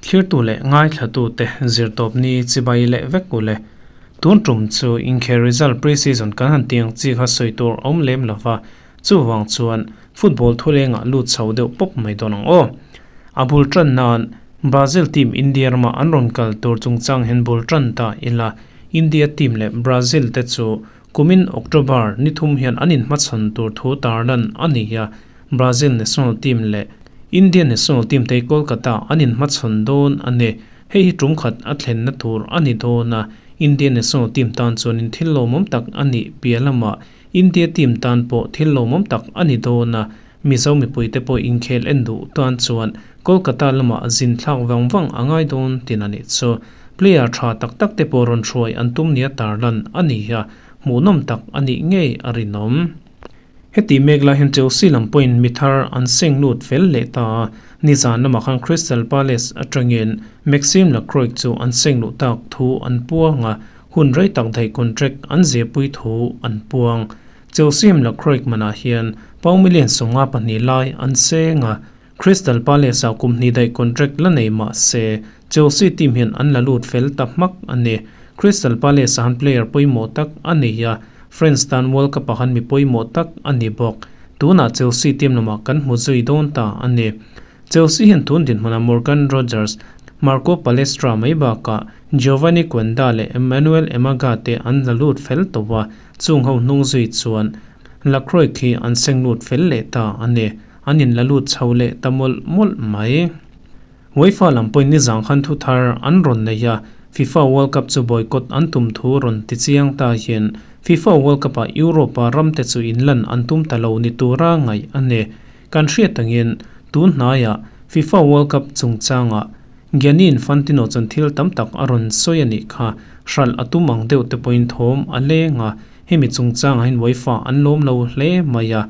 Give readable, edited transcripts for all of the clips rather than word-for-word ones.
Thlirtu leh ngaithlatute zirtawpni chibai leh vek u le. Tun tum chu inkhel result pre-season kan han tiang chi kha sawi tur a awm lem lova, chuvang chuan football thulengah lut chho deuh pawp mai dawn ang aw. A bul tan nan Brazil team India rama an rawn kal tur chungchang hian bul tan ta ila, India team leh Brazil te chu kumin October ni thum hian an inhmachhawn tur thu tarlan a ni a, Brazil national team leh India national team te Kolkata an inhmachhawn dawn a ni. Hei hi tum khat a thlenna tur a ni dawn a, India national team tan chuanin thil lawmawm tak a nih piah lamah India team tan pawh thil lawmawm tak a ni dawn a, Mizo mipuite pawh inkhel en duh tan chuan Kolkata lamah zin thlak vang vang a ngai dawn tin a nih chu. Player tha tak tak te pawh rawn hruai an tum nia tarlan a ni a, hmuhnawm tak a nih ngei a rinawm. Heti mek lai hian Chelsea lam pawhin mi thar an seng lut fel leh ta a, nizan lamah khan Crystal Palace atangin Maxime Lacroix chu an seng luh tak thu an puang a, hun rei tak daih contract an zirpui thu an puang. Chelsea Lacroix manah hian pound million 52 lai an seng a, Crystal Palace-ah kum hnih daih contract la nei mah se Chelsea team hian an la lut fel ta hmak a ni. Crystal Palace-ah han player pawimawh tak a nei a, France tan World Cup-ah han mi pawimawh tak a ni bawk. Tunah Chelsea team lamah kan hmu zui dawn ta a ni. Chelsea hian tun dinhmunah Morgan Rogers, Marco Palestra mai bakah Giovanni Quenda leh Emmanuel Emaga te an la lut fel tawh a, chung ho hnung zui chuan Lacroix khi an seng lut fel leh ta a ni. An in la lut chho leh ta mawlh mawlh mai. UEFA lam pawhin nizang khan thu thar an rawn nei a, FIFA World Cup chu boycott an tum thu rawn ti chiang ta hian FIFA World Cup ah Europe a ramte chu inlan an tum ta lo ni tura ngaih a ni. Kan hriat angin tun hnaiah FIFA World Cup chungchangah Gianni Infantino chuan thil tam tak a rawn sawi a nih kha. Hralh a tum ang deuh te pawhin thawm a leng a, hemi chungchangah hian UEFA an lawm lo hle mai a.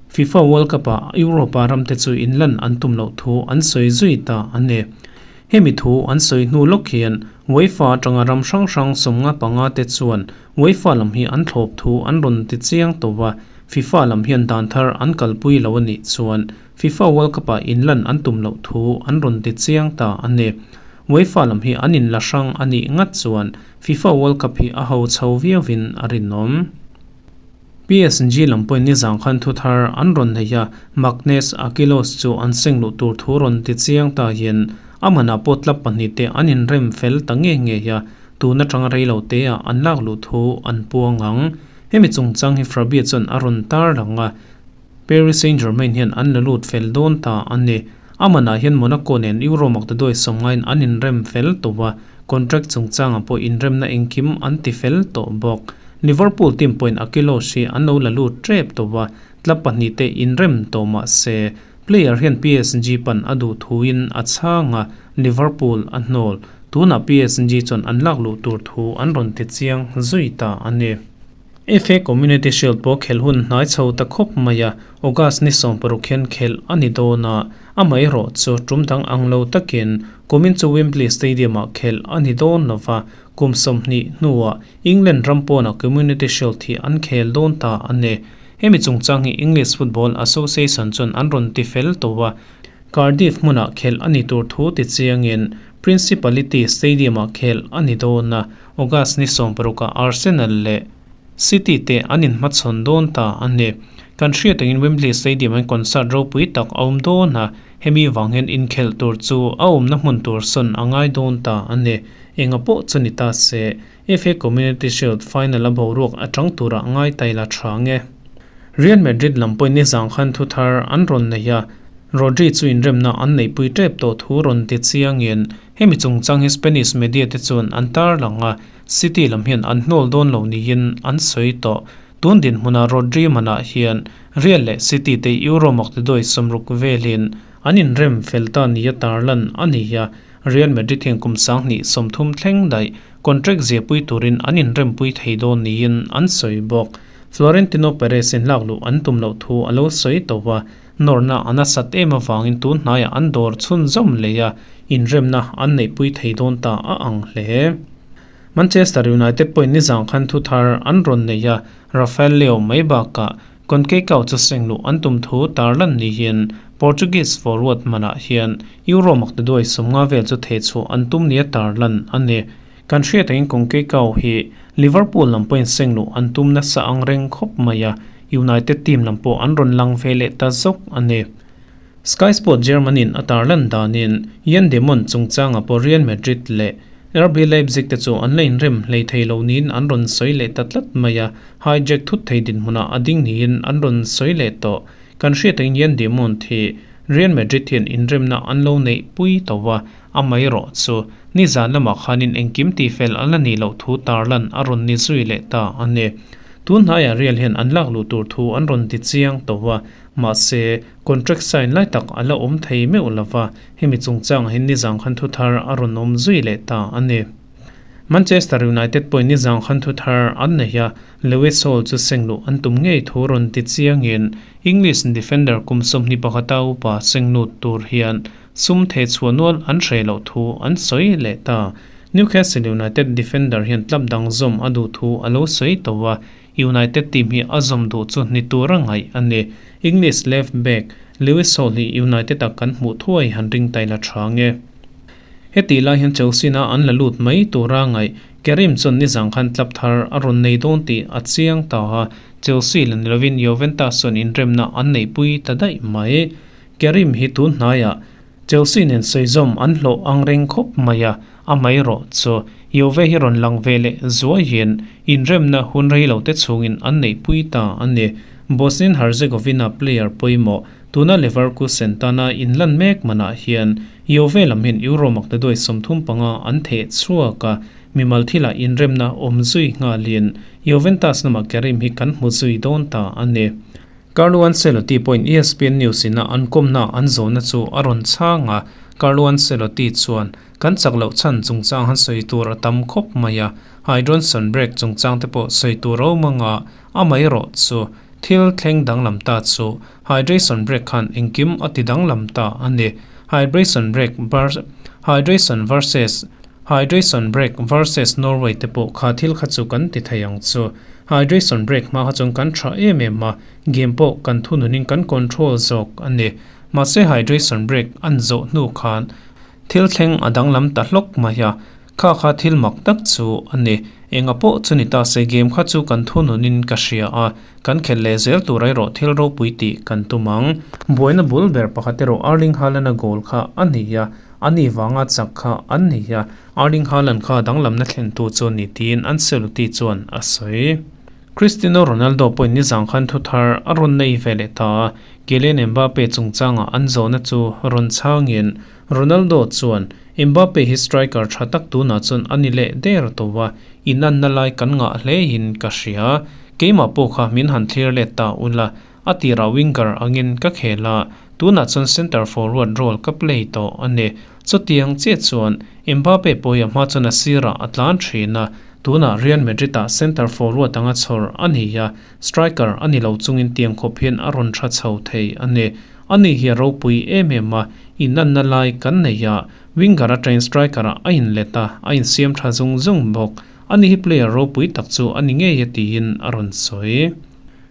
FIFA World Cup-ah Europe-a ramte chu inlan an tum loh thu an sawi zui ta a ni. Hemi thu an sawi hnu lawk hian UEFA atanga ram hrang hrang 55 te chuan UEFA lam hi an thlawp thu an rawn ti chiang tawh a, FIFA lam hian dan thar an kalpui lo a nih chuan FIFA World Cup-ah inlan an tum loh thu an rawn ti chiang ta a ni. UEFA lam hi an inla hrang a nih ngat chuan FIFA World Cup hi a ho chho viauin a rinawm. PSG lam pawhin nizang khan thu thar an rawn nei a, Magnus Akilos chu an seng luh tur thu rawn ti chiang ta hian a manah pawh club pahnih te an inrem fel ta nge nge a, tun atanga rei lo te ah an lak luh thu an puang ang. Hemi chungchang hi Fabia chuan a rawn tar lang a, Paris Saint-Germain hian an la lut fel dawn ta a ni. A manah hian Monaco nen Euro maktaduai sawmngaiin an inrem fel tawh a, contract chungchangah pawh inremna engkim an ti fel tawh bawk. Liverpool team pawhin Akilos hi an lo la lut tep tawh a, club pahnih te inrem tawh mah se, player hian PSG pan a duh thuin a chhang a, Liverpool a hnawl. Tunah PSG chuan an lak luh tur thu an rawn ti chiang zui ta a ni. FA Community Shield pawh khelh hun hnai chho ta khawp mai a, August ni 16 hian khelh a ni dawn a, amaherawh chu tum dang ang lo takin kumin chu Wembley Stadium-ah khelh a ni dawn lo va, kum 20 hnuah England ram pawnah Community Shield hi an khel dawn ta a ni. Hemi chungchang hi English Football Association chuan an rawn ti fel tawh a, Cardiff hmunah khelh a ni tur thu ti chiangin Principality Stadium-ah khelh a ni dawn a, August ni 16 ah Arsenal leh City te an inhmachhawn dawn ta a ni. Kan hriat angin Wembley Stadium an concert ropui tak a awm dawn a, hemi vang hian inkhelh tur chu a awmna hmun tur sawn a ngai dawn ta a ni. Enga pawh chu ni ta se, FA Community Shield final a boruak atang turah ngai tai la tha nge. Real Madrid lam pawhin nizang khan thu thar an rawn nei a, Rodri chu inremna an neihpui tep tawh thu rawn ti chiangin Hemi chungchang hi Spanish media te chuan an tarlang a, City lam hian an hnawl dawn lo niin an sawi tawh. Tun dinhmunah Rodri manah hian Real leh City te Euro maktaduai 60 velin an inrem fel ta nia tarlan a ni a, Real Madrid hian kum 2030 thleng daih contract ziahpui turin an inrempui thei dawn niin an sawi bawk. Florentino Perez in lak luh an tum loh thu a lo sawi tawh a, Nawrna a nasat em avangin tun hnaiah an dawr chhunzawm leh a, inremna an neihpui thei dawn ta a ang hle. Manchester United pawhin nizang khan thu thar an rawn nei a, Rafael Leao mai bakah Concaecao chu seng luh an tum thu tarlan niin Portuguese forward manah hian Euro maktaduai 50 vel chu thehchhuah an tum nia tarlan a ni. Kan hriat angin Concaecao hi Liverpool lam pawhin seng luh an tum nasa ang reng khawp mai a, United team lam pawh an rawn lang ve leh ta zawk a ni. Sky Sport Germany-in a tarlan danin Yan de Mont chungchanga pawh Real Madrid leh RB Leipzig te chu an la inrem hlei thei lo niin an rawn sawi leh ta tlat mai a, hijack thut thei dinhmunah a ding niin an rawn sawi leh tawh. Kan hriat angin Yan de Mont hi Real Madrid hian inremna an lo neih pui tawh a, amaherawh chu nizan lamah khanin engkim tifel an la nih loh thu tarlan a rawn ni zui leh ta a ni. Tun hnaiah Real hian an lak luh tur thu an rawn ti chiang tawh a, mahse contract sign lai tak a la awm thei meuh lo va, hemi chungchangah hian nizang khan thu thar a rawn awm zui leh ta a ni. Manchester United pawhin nizang khan thu thar an nei a, Lewis Hall chu seng luh an tum ngei thu rawn ti chiangin English defender kum 21 upa seng lut tur hian sum theh chhuah nual an hreh loh thu an sawi leh ta. Newcastle United defender hian club dang zawm a duh thu a lo sawi tawh a, United team hi a zawm duh chu ni tur a ngaih a ni. English left back Lewis Hall hi United a kan hmuh thuai han ring tai la tha nge. Heti lai hian Chelsea na an la lut mai tura ngaih Kerim chuan nizang khan club thar a rawn nei dawn tih a chiang ta a, Chelsea la ni lovin Juventus chuan inremna an neihpui ta daih mai. Kerim hi tun hnaiah Chelsea nen sawizawm an hlawh ang reng khawp mai a, amaherawh chu Juve hi rawn lang ve leh zuaiin inremna hun rei lo te chhungin an neihpui ta a ni. Bosnian Herzegovina player pawimawh tuna Leverkusen tana inlan mek manah hian Juve lam hian Euro maktaduai 35 an theh chhuak a, mimal thilah inremna awm zui nghalin Juventus lamah Kerim hi kan hmu zui dawn ta a ni. Carlo Ancelotti pawhin ESPN News ina an kawmna an zawhna chu a rawn chhang a, Carlo Ancelotti chuan, Kan chak loh chhan chungchang han sawi tur a tam khawp mai a, hydronson break chungchang te pawh sawi tur a awm anga, amaherawh chu thil thleng danglam ta chu hydration break khan engkim a ti danglam ta a ni. Hydration break hydration versus hydration break versus Norway te pawh kha thil kha chu kan ti thei ang chu. Hydration break hma kha chuan kan tha em em a, game pawh kan thununin kan control zawk a ni. Mahse hydration break an zawh hnu khan thil thleng a danglam ta hlawk mai a, kha kha thil mak tak chu a ni. Enga pawh chu ni ta se game kha chu kan thununin ka hria a, kan khelh leh zel tur erawh thil ropui tih kan tum ang. Buaina bul ber pakhat erawh Erling Haaland-a goal kha a ni a, ani vanga chak kha an ni a, Erling Haaland kha danglamna thlentu chu ni tiin Ancelotti chuan a sawi. Cristiano Ronaldo pawhin nizang khan thu thar a rawn nei ve leh ta a, Kylian Mbappe chungchanga an zawhna chu rawn chhangin Ronaldo chuan, Mbappe hi striker tha tak tunah chuan a ni leh der tawh a, inanna lai kan ngah hlein ka hria. Keimah pawh kha min han thlir let ta ula, a tirah winger angin ka khel a, tunah chuan centre forward role ka play tawh a ni. Chutiang chiah chuan Mbappe pawh hi a hma chuan a sirah a tlan thin a, tunah Real Madrid-ah centre forward anga chhawr a ni a, striker a ni lo chungin tiang khawp hian a rawn tha chho thei a ni. Ani hi a ropui em em a, inanna lai kan nei a, winger atangin striker-ah a inlet a, a insiam tha zung zung bawk. Ani hi player ropui tak chu a ni ngei e tiin a rawn sawi.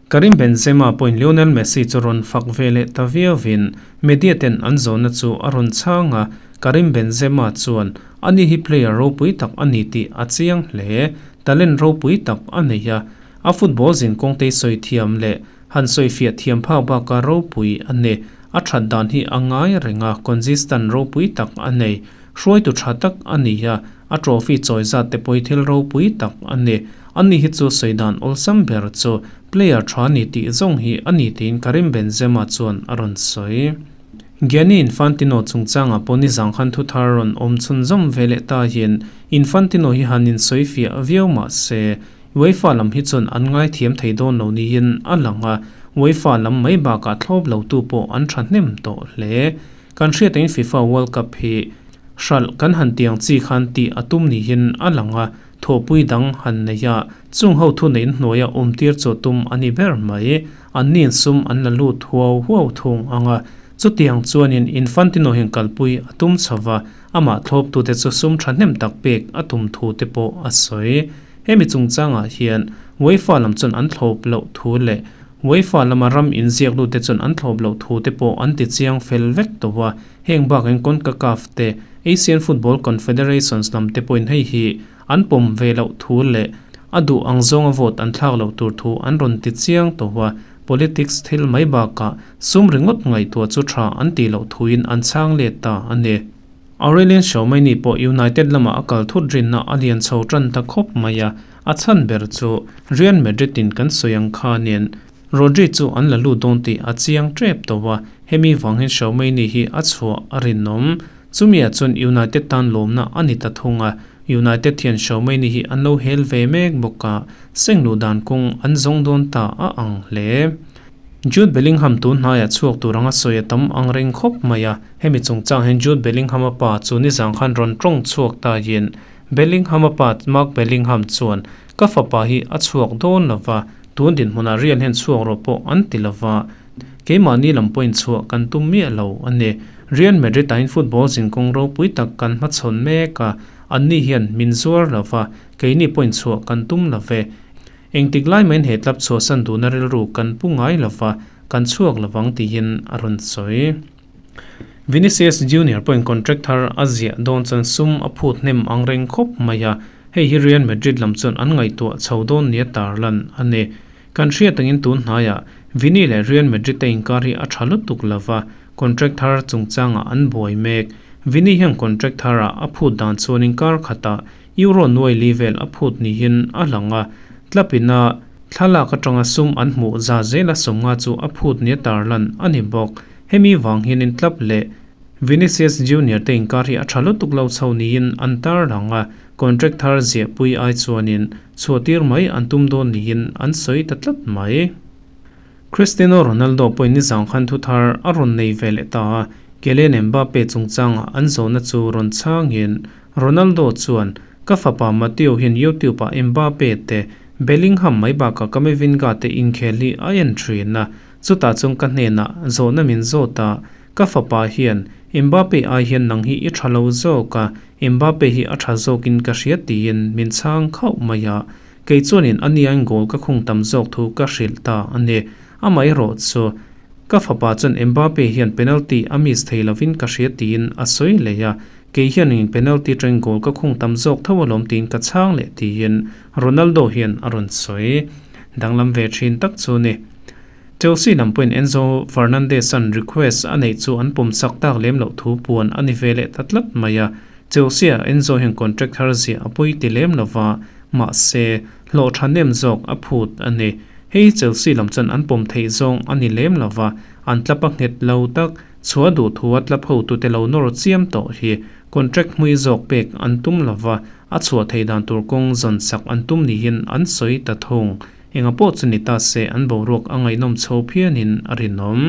Karim Benzema pawhin Lionel Messi chu rawn fak ve leh ta viauvin media ten an zawhna chu a rawn chhang a, Karim Benzema chuan ani hi player ropui tak a ni tih a chiang hle. Talent ropui tak a nei a, a football zinkawng te sawi thiam leh han sawi fiah thiam phak baka ropui a ni. A that dan hi a ngai reng a, consistent ropui tak a nei. Hruaitu tha tak a ni a, a trophy chawi zat te pawh hi thil ropui tak a ni. Ani hi chu sawi dan awlsam ber chu player tha ni tih zawng hi a ni tiin Karim Benzema chuan a rawn sawi. Gianni Infantino chungchangah pawh nizang khan thu thar rawn awm chhunzawm ve leh ta hian Infantino hi han insawi fiah viau mah se UEFA lam hi chuan an ngaithiam thei dawn lo niin a lang a, UEFA lam mai bakah thlawp lo tu pawh an thahnem tawh hle. Kan hriat angin FIFA World Cup hi hralh kan han tiang chi khan tih a tum niin a lang a, thawhpui dang han nei a, chung ho thu neiin hnuaia awm tir chu tum a ni ber mai. An niin sum an la lut huau huau thung ang a, chutiang chuanin Infantino hian kalpui a tum chho va, amah thlawptute chu sum thahnem tak pek a tum thu te pawh a sawi. Hemi chungchangah hian UEFA lam chuan an thlawp loh thu leh UEFA lama ram inziak lute chuan an thlawp loh thu te pawh an ti chiang fel vek tawh a, heng bakin Concacaf te, Asian Football Confederations lam te pawhin hei hi an pawm ve loh thu leh a duh ang zawnga vote an thlak loh tur thu an rawn ti chiang tawh a, politics thil mai bakah sum ringawt ngaihtuah chu tha an tih loh thuin an chhang let ta a ni. Aurelien Tchouameni pawh United lamah a kal thut rinna a lian chho tan ta khawp mai a, a chhan ber chu Real Madrid in kan sawi ang khanin Rodri chu an la lut dawn tih a chiang tep tawh a, hemi vang hian Tchouameni hi a chhuah a rinawm. Chumi ah chuan United tan lawmna a ni ta thung a, United hian Tchouameni hi an lo hel ve mek bawk a, seng luh dan kawng an zawng dawn ta a ang hle. Jude Bellingham tun hnaiah chhuak tur anga sawi a tam ang reng khawp mai a, hemi chungchang hian Jude Bellingham-a pa chu nizang khan rawn tawng chhuak ta yin. Bellingham-a pa Mark Bellingham chuan, Ka fapa hi a chhuak dawn lo va, tun dinhmunah Real hian chhuak rawh pawh an ti lo va, Keimahni lam pawhin chhuah kan tum miah lo a ni. Real Madrid ah in football zinkawng ropui tak kan hmachhawn mek a, anni hian min zuar lo va, keini pawhin chhuah kan tum lo ve. Engtik lai mahin he club chhuahsan duhna rilru kan pu ngai lo va, kan chhuak lo vang tiin a rawn sawi. Vinicius Junior pawhin contract thar a ziah dawn chuan sum a phut hnem ang reng khawp mai a, hei hi Real Madrid lam chuan an ngaihtuah chho dawn nia tarlan a ni. Kan hriat angin tun hnaiah Vini leh Real Madrid te inkar hi a tha lutuk lova, contract thar chungchangah an buai mek. Vini hian contract tharah a phut dan chuan inkar khatah Euro nuai li vel a phut niin a lang a, tlapina thlalak atanga sum an hmuh za zela sawmnga chu a phut nia tarlan a ni bawk. Hemi vang hianin tlap leh Vinicius Junior te inkar hi a tha lutuk lo chho niin an tarlang a, Contract thar ziahpui ai chuanin chhuahtir mai an tum dawn niin an sawi ta tlat mai. Cristiano Ronaldo pawhin nizang khan thu thar a rawn nei ve leh ta a, Kylian Mbappe chungchangah an zawhna chu rawn chhangin Ronaldo chuan, Ka fapa Mateo hian YouTube-ah Mbappe te, Bellingham mai bakah Camavinga te inkhel hi a en thin a, chutah chuan ka hnenah zawhna min zawt a, ka fapa hian Mbappe ai hian nang hi i tha lo zawk a, Mbappe hi a tha zawkin ka hria tiin min chhang khauh mai a, kei chuanin a niain goal ka khung tam zawk thu ka hrilh ta a ni. Amaherawh chu, ka fapa chuan Mbappe hian penalty a miss thei lovin ka hria tiin a sawi leh a, kei hianin penalty atangin goal ka khung tam zawk tho alawm tiin ka chhang leh tiin Ronaldo hian a rawn sawi danglam ve thin tak chu ni. Chelsea lam pawhin Enzo Fernandez-a'n request a neih chu an pawm chak tak lem loh thu puan a ni ve leh ta tlat mai a. Chelsea-ah Enzo hian contract thar ziah a pawi ti lem lo va, mahse, hlawh tha nem zawk a phut a ni. Hei Chelsea lam chuan an pawm theih zawng a ni lem lo va, an tlap a nghet lo tak, chhuah duh thu a tlap hotute lo nawr chiam tawh hi contract hmui zawk pek an tum lo va, a chhuah theih dan tur kawng zawn sak an tum niin an sawi ta thung. Enga pawh chu ni ta se an boruak a ngaihnawm chho phianin a rinawm.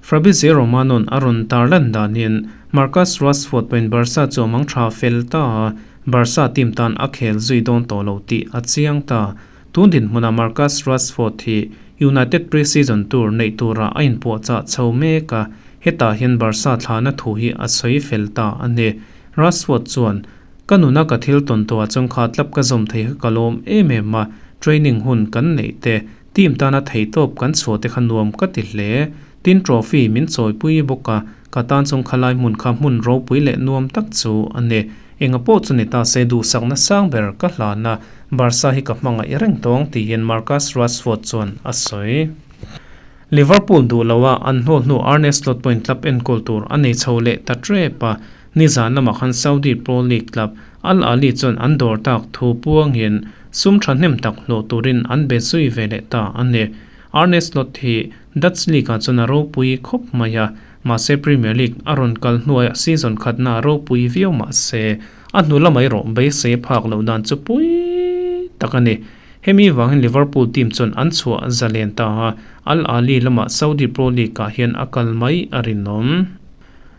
Fabrizio Romano'n a rawn tarlan danin Marcus Rashford pawhin Barca chu a mang tha fel ta a, Barca team tan a khel zui dawn tawh lo tih a chiang ta. Tun dinhmunah Marcus Rashford hi United pre-season tour neih turah a inpuahchah chho mek a, hetah hian Barca thlahna thu hi a sawi fel ta a ni. Rashford chuan Ka nuna ka thil tawn tawhah chuan kha tlap ka zawm thei kha ka lawm em em a, training hun kan neih te, team tana theihtawp kan chhuah te kha nuam ka ti hle. Tin trophy min chawipui bawk a, ka tan chuan khalai hmun kha hmun ropui leh nuam tak chu a ni. Enga pawh chu ni ta se duhsakna sang ber ka hlan a, Barca hi ka hmangaih reng tawng tiin Marcus Rashford chuan a sawi. Liverpool duh loha an hnawl hnu Arne Slot pawhin club enkawl tur a nei chho leh ta tep a, Nizan lamah khan Saudi Pro League club Al Ahly chuan an dawr tak thu puangin sum thahnem tak hlawh turin an be zui ve leh ta a ni. Arne Slot hi Dutch League-ah chuan a ropui khawp mai a, mahse Premier League a rawn kal hnuaiah season khatna a ropui viau mahse a hnu lamah erawh beisei a phak loh dan chu pui tak a ni. Hemi vangin Liverpool team chuan an chhuah zalen ta a, Al Ahly lamah Saudi Pro League-ah hian a kal mai a rinawm.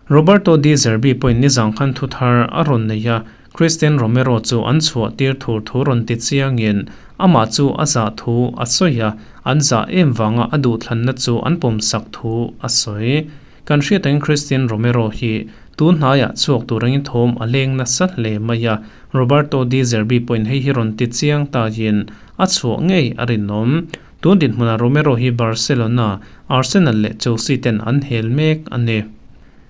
Roberto De Zerbi pawhin nizang khan thu thar a rawn nei a, Cristian Romero chu an chhuah tir thur thu rawn ti chiangin amah chu a zah thu a sawi a, an zah em vanga a duhthlanna chu an pawmsak thu a sawi. Kan hriat angin Cristian Romero hi tun hnaiah chhuak tur angin thawm a leng nasa hle mai a, Roberto De Zerbi pawhin hei hi rawn ti chiang tahin a chhuah ngei a rinawm. Tun dinhmunah Romero hi Barcelona, Arsenal leh Chelsea ten an hel mek a ni.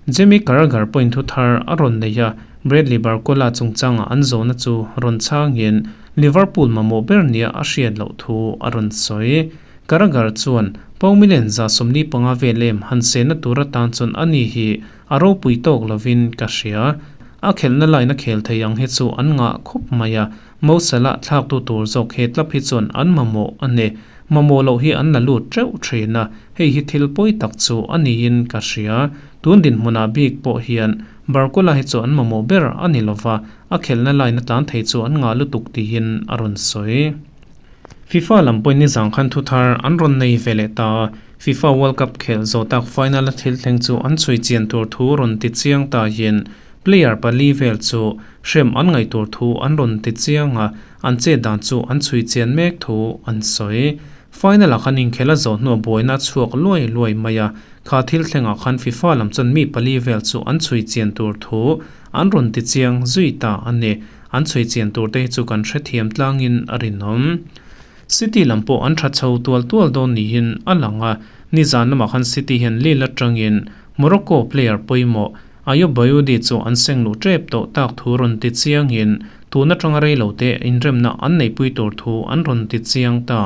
Jamie Carragher pawhin thu thar a rawn nei a, Bradley Barcola chungchanga an zawhna chu rawn chhangin Liverpool mamawh ber nia a hriat loh thu a rawn sawi. Carragher chuan, Pau million 75 vel em han sehna tur atan chuan ani hi a ropui tawk lovin ka hria. A khelhna line a khel thei ang hi chu an ngah khawp mai a, Mo Salah thlaktu tur zawk he tlap hi chuan an mamawh a ni. Mamawh loh hi an la lut teuh thin a, hei hi thil pawi tak chu a niin ka hria. Tun dinhmunah bik pawh hian Barcola hi chu an mamawh ber a ni lova, a khelhna line a tlan thei chu an ngah lutuk tiin a rawn sawi. FIFA lam pawhin nizang khan thu thar an rawn nei ve leh ta a, FIFA World Cup khelh zawh tak final a thil thleng chu an chhui chian tur thu rawn ti chiang ta hian player pali vel chu hrem an ngaih tur thu an rawn ti chiang a, an chet dan chu an chhui chian mek thu an sawi. Final ah khan inkhel a zawh hnuah buaina a chhuak luai luai mai a, kha thil thlengah khan FIFA lam chuan mi pali vel chu an chhui chian tur thu an rawn ti chiang zui ta a ni. An chhui chian tur te hi chu kan hrethiam tlangin a rinawm. City lam pawh an tha chho tual tual dawn niin a lang a, nizan lamah khan City hian Lille atangin Morocco player pawimawh Ayoub Boyoudi chu an seng luh tep tawh tak thu rawn ti chiangin tun atanga rei lo te inremna an neihpui tur thu an rawn ti chiang ta.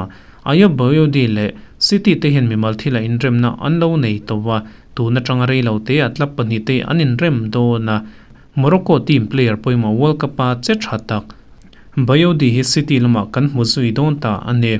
Ayoub Boyoudi leh City te hian mimal thila inremna an lo nei tawh a, tun atanga rei lo te ah club pahnih te an inrem dawn a. Morocco team player pawimawh World Cup-a che tha tak Bayodi hi City lamah kan hmu zui dawn ta a ni.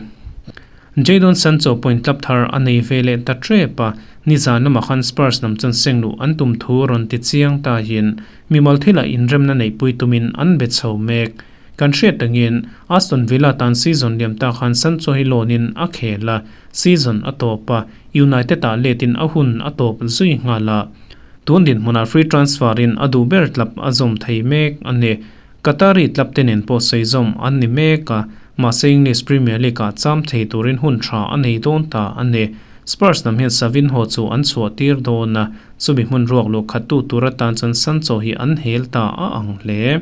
Jadon Sancho point club thar a nei ve leh ta tep a, nizan lamah khan Spurs lam chuan seng luh an tum thu rawn ti chiang ta hian mimal thilah inremna neihpui tumin an be chho mek. Kan hriat tangin Aston Villa tan season liam ta khan Sancho hi loan in a khel a, season a tawp a, United ah letin a hun a tawp zui nghal a. Tun dinhmunah free transfer in a duh ber tlap a zawm thei mek a ni. Qatari tlap te nen pawh sawi zawm an ni mek a, mahse English Premier League ah cham thei turin hun tha a nei dawn ta a ni. Spurs lam hian Savinho chu an chhuah tir dawn a, chumi hmun ruak luh khat tu tur atan chuan Sancho hi an hel ta a ang hle.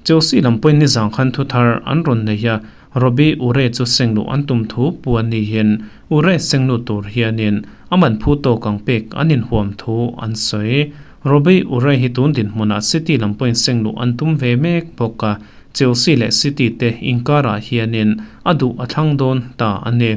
Chelsea lam pawhin nizang khan thu thar an rawn nei a, Robbie Ure chu sengluh an tum thu pu an ni hian Ure sengluh tur hianin a man phu tawk ang pek an inhuam thu an sawi. Robbie Ure hi tun dinhmunah City lam pawhin sengluh an tum ve mek bawk a, Chelsea leh City te inkarah hianin a duh a thlang dawn ta a ni.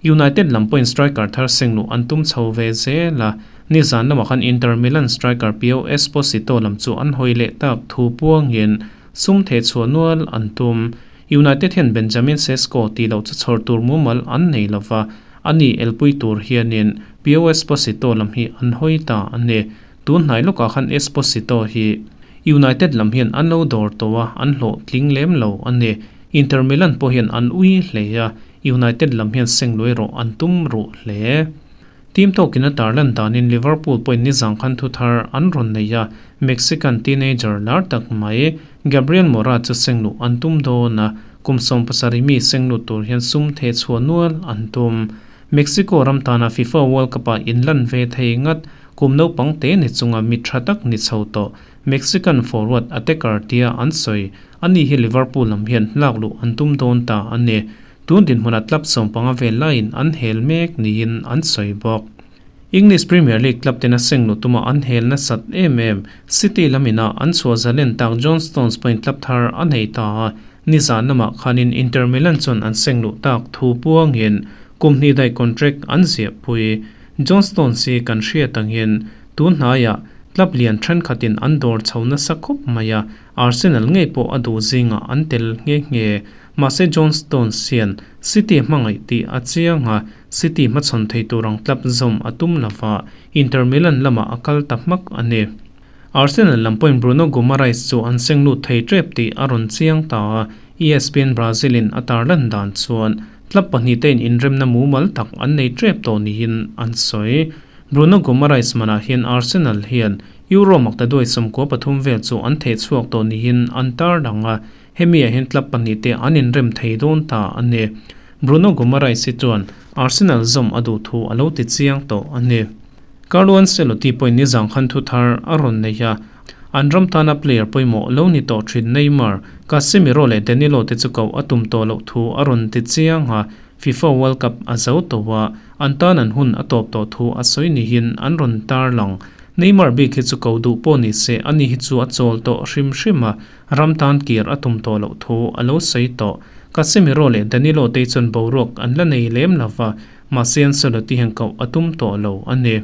United lam pawhin striker thar sengluh an tum chho ve zel a, nizan lamah khan Inter Milan striker Pio Esposito lam chu an hawi leh tak thu puangin Sum theh chhuah nual an tum. United hian Benjamin Sesko tih loh chu chhawr tur mumal an nei lo va, a ni elpui tur hianin Pio Esposito lam hi an hawi ta a ni. Tun hnai lawkah khan Esposito hi United lam hian an lo dawr tawh a, an hlawh tling lem lo a ni. Inter Milan pawh hian an ui hle a, United lam hian seng luai rawh an tum ruh hle. Team tawkin a tarlan danin Liverpool pawhin nizang khan thu thar an rawn nei a, Mexican teenager lar tak mai Gabriel Mora chu sengluh an tum dawn a, kum 17 mi senglut tur hian sum theh chhuah nual an tum. Mexico ram tana FIFA World Cup-ah inlan ve thei ngat, kum naupang te ni chunga mi tha tak ni chho tawh Mexican forward attacker tia an sawi a ni hi Liverpool lam hian hlak luh an tum dawn ta a ni. Tun dinhmunah club 15 vel laiin an hel mek niin an sawi bawk. English Premier League club tena seng luh tuma an hel nasat em em. City lam inah an chhuah zalen tak John Stones pawhin club thar a nei ta a, nizan lamah khanin Inter Milan chuan an seng luh tak thu puangin kum hnih daih contract an ziahpui. John Stones hi kan hriat angin tun hnaiah club lian thenkhatin an dawr chho nasa khawp mai a, Arsenal ngei pawh a duh zingah an tel nghe nghe. Mahse John Stones hian City hmangaih tih a chiang a, City hmachhawn thei tur ang club zawm a tum lova, Inter Milan lamah a kal ta hmak a ni. Arsenal lam pawhin Bruno Guimaraes chu an seng lut thei tep tih a rawn chiang ta a, ESPN Brazil in a tarlan dan chuan club pahnih te in inremna mumal tak an nei tep tawh niin an sawi. Bruno Guimaraes manah hian Arsenal hian Euro maktaduai 93 vel chu an theh chhuak tawh niin an tarlang a, Hemi ah hian club pahnih te an inrem thei dawn ta a ni. Bruno Guimaraes hi chuan Arsenal zawm a duh thu a lo ti chiang tawh a ni. Carlo Ancelotti pawhin nizang khan thu thar a rawn nei a, an ram tana player pawimawh lo ni tawh thin Neymar, Casemiro leh Danilo te chu koh a tum tawh loh thu a rawn ti chiang a. FIFA World Cup a zo tawh a, an tan an hun a tawp tawh thu a sawi niin an rawn tarlang. Neymar bik hi chu ko duh pawh ni se ani hi chu a chawl tawh hrim hrim a, ram tan kir a tum tawh loh thu a lo sawi tawh. Casemiro leh Danilo te chuan boruak an la nei lem lo va, mahse Ancelotti hian koh a tum tawh lo a ni.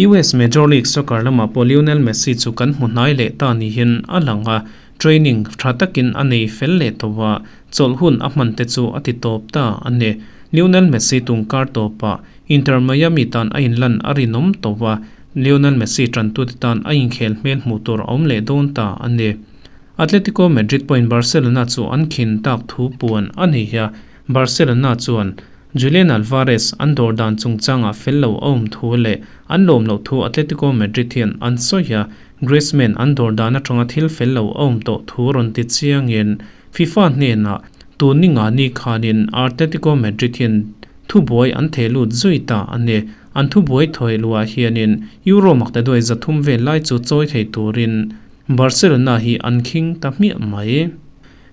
US Major League Soccer lamah pawh Lionel Messi chu kan hmu hnai leh ta niin a lang a, training tha takin a nei fel leh tawh a, chawlh hun a hman te chu a ti tawp ta a ni. Lionel Messi tungkar tawpah Inter Miami tan a inlan a rinawm tawh a, Lionel Messi tantute tan a inkhel hmel hmuh tur a awm leh dawn ta a ni. Atletico Madrid pawhin Barcelona chu an khin tak thu puan a ni a, Barcelona chuan Julian Alvarez an dawr dan chungchangah fel lo a awm thu leh an lawm loh thu Atletico Madrid hian an sawi a, Griezmann an dawr dan atanga thil fel lo a awm tawh thu rawn ti chiangin FIFA hnenah tun ni nga ni khanin Artletico Madrid hian thubuai an theh lut zui ta a ni. An thubuai thawi luah hianin Euro maktaduai 300 vel lai chu chawi thei turin Barcelona hi an khing ta hmiah mai.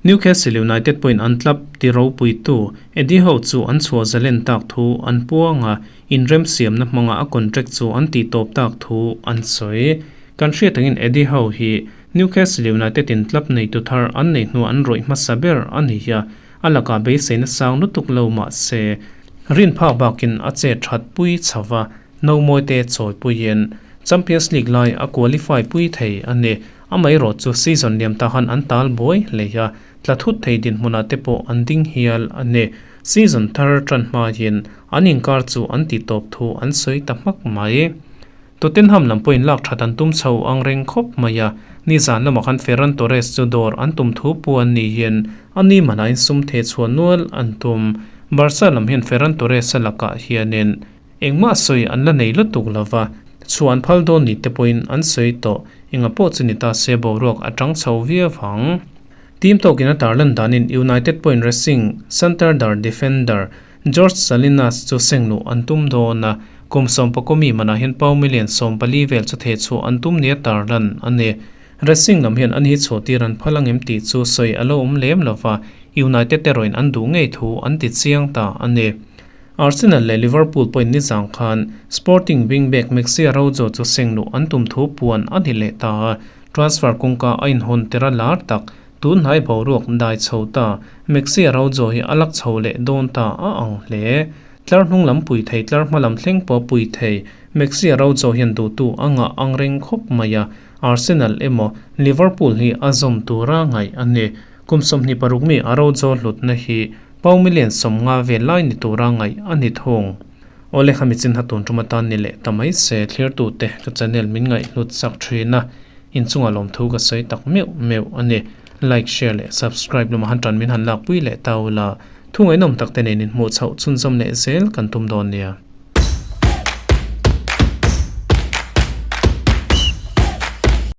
Newcastle United pawhin an club ti ropuitu Eddie Howe chu an chhuah zalen tak thu an puang a, inremsiamna hmanga a contract chu an tihtawp tak thu an sawi. Kan hriat angin Eddie Howe hi Newcastle United in club neitu thar an nei hnuah an rawih hmasa ber a ni a, a lakah beiseina sang lutuk lo mah se rin phak bakin a che that pui chho va, nomawi te chawipuiin Champions League lai a qualify pui thei a ni. Amaherawh chu season liam ta khan an tal buai hle a, tla thut thei dinhmunah te pawh an ding hial a ni. Season thar tan hma hian an inkar chu an ti tawp thu an sawi ta hmak mai. Tottenham lam pawhin lak that an tum chho ang reng khawp mai a, nizan lamah khan Ferran Torres chu dawr an tum thu pu an ni hian a ni manah in sum theh chhuah nual an tum. Barca lam hian Ferran Torres a lakah hianin Engmah sawi an la nei lutuk lova, chhuah an phal dawn ni te pawhin an sawi tawh. Enga pawh chu ni ta se boruak a tang chho viau ang. Team tawkin a tarlan danin United pawhin Racing Santander defender George Salinas chu seng luh an tum dawn a, kum sawmpakawmi manah hian pau million 14 vel chu theh chhuah an tum nia tarlan a ni. Racing lam hian an hi chhuah tir an phal angem tih chu sawi a lo awm lem lova, United erawhin an duh ngei thu an ti chiang ta a ni. Arsenal leh Liverpool pawhin nizang khan Sporting wing-back Maxi Araujo chu seng luh an tum thu puan a ni leh ta a, transfer kawngka a inhawn tir a lar tak. Tun hnai boruak dai chho ta, Maxi Araujo hi a lak chho leh dawn ta a ang hle. Tlar hnung lam pui thei tlar hma lam thleng pawh pui thei, Maxi Araujo hian duhtu a ngah ang reng khawp mai a, Arsenal emaw Liverpool hi a zawm tura ngaih a ni. Kum 26 mi Araujo hlutna hi Pau million 50 vel lai ni tura ngaih a ni thung. Awle kha michin ha tun tum atan ni leh ta mai se thlirtute ka channel min ngaihhlut sak thin a, inchungah lawmthu ka sawi tak meuh meuh a ni. Like, share leh subscribe lamah han tan min han lakpui leh ta ula, thu ngaihnawm tak te nen inhmuh chhoh chhunzawm leh zel kan tum dawn nia.